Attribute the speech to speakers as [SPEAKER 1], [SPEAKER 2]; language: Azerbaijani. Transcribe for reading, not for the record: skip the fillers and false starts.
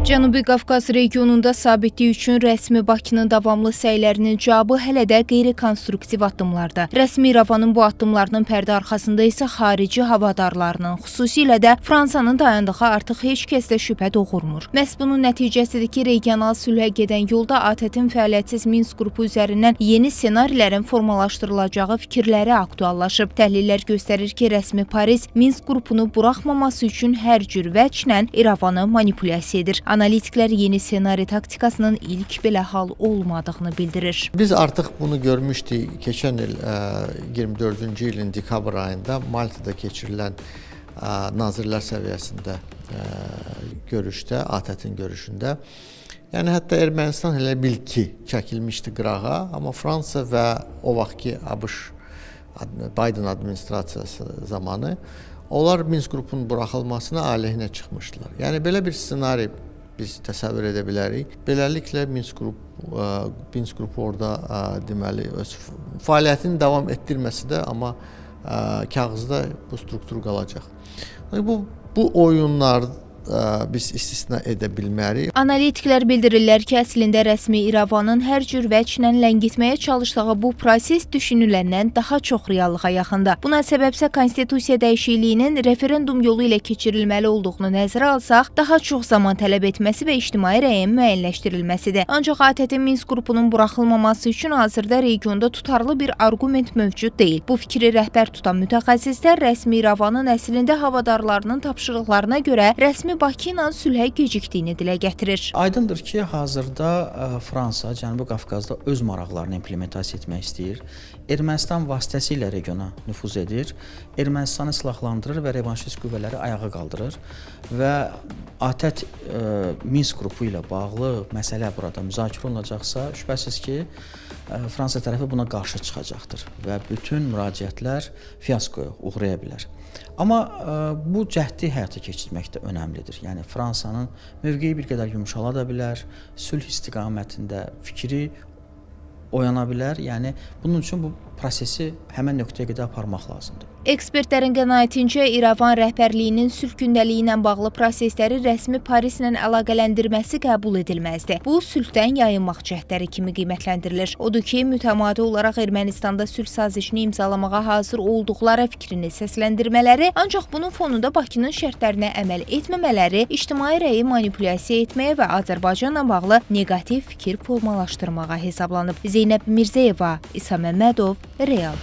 [SPEAKER 1] Cənubi Qafqaz regionunda sabitlik üçün rəsmi Bakının davamlı səylərinin cavabı hələ də qeyri-konstruktiv addımlardır. Rəsmi İrəvanın bu addımlarının pərdə arxasında isə xarici havadarlarının, xüsusilə də Fransanın dayandığı artıq heç kəsdə şübhə doğurmur. Məhz bunun nəticəsidir ki, regional sülhə gedən yolda ATƏT-in fəaliyyətsiz Minsk qrupu üzərindən yeni ssenarilərin formalaşdırılacağı fikirləri aktuallaşıb. Təhlillər göstərir ki, rəsmi Paris Minsk qrupunu buraxmaması üçün hər cür vəclə İrəvanı manipulyasiya edir. Analitiklər yeni ssenari taktikasının ilk belə hal olmadığını bildirir.
[SPEAKER 2] Biz artıq bunu görmüşdük keçən il 24-cü ilin dekabr ayında Maltada keçirilən nazirlər səviyyəsində görüşdə, ATƏT-in görüşündə. Yəni hətta Ermənistan elə bil ki, çəkilmişdi qırağa, amma Fransa və o vaxtki ABŞ Biden administrasiyası zamanı onlar Minsk qrupunun buraxılmasına aleyhinə çıxmışdılar. Yəni belə bir ssenari biz təsəvvür edə bilərik. Beləliklə Minsk qrupu orada deməli öz fəaliyyətini davam etdirməsi də, amma kağızda bu struktur qalacaq. Bu oyunlar biz istisna edə bilmərik.
[SPEAKER 1] Analitiklər bildirirlər ki, əslində rəsmi İrəvanın hər cür vəclə ləngitməyə çalışdığı bu proses düşünüləndən daha çox reallığa yaxındır. Buna səbəbsə konstitusiya dəyişikliyinin referendum yolu ilə keçirilməli olduğunu nəzərə alsaq, daha çox zaman tələb etməsi və ictimai rəyin müəyyənləşdirilməsidir. Ancaq ATƏT-in Minsk qrupunun buraxılmaması üçün hazırda regionda tutarlı bir arqument mövcud deyil. Bu fikri rəhbər tutan mütəxəssislər rəsmi İrəvanın əslində havadarlarının tapşırıqlarına görə rəsmi Bakı ilə sülhə gecikdiyini dilə gətirir.
[SPEAKER 3] Aydındır ki, hazırda Fransa Cənubi Qafqazda öz maraqlarını implementasiya etmək istəyir. Ermənistan vasitəsilə regiona nüfuz edir. Ermənistanı silahlandırır və revanşist qüvvələri ayağa qaldırır və ATƏT Minsk qrupu ilə bağlı məsələ burada müzakirə olunacaqsa, şübhəsiz ki, Fransa tərəfi buna qarşı çıxacaqdır və bütün müraciətlər fiaskoya uğraya bilər. Amma bu cəhdi həyata keçirmək də önəmlidir. Yəni Fransanın mövqeyi bir qədər yumşala da bilər, sülh istiqamətində fikri oyana bilər. Yəni bunun üçün bu prosesi həmən nöqtəyə qədər aparmaq lazımdır.
[SPEAKER 1] Ekspertlərin qənaətincə İrəvan rəhbərliyinin sülh gündəliyi ilə bağlı prosesləri rəsmi Parislə əlaqələndirməsi qəbul edilməzdi. Bu sülhdən yayınmaq cəhdləri kimi qiymətləndirilir. Odur ki, mütəmadi olaraq Ermənistanda sülh sazişini imzalamağa hazır olduqları fikrini səsləndirmələri, ancaq bunun fonunda Bakının şərtlərinə əməl etməmələri ictimai rəyi manipulyasiya etməyə və Azərbaycanla bağlı neqativ fikir formalaşdırmağa hesablanıb. Zeynəb Mirzəyeva, İsa Məmmədov, Real.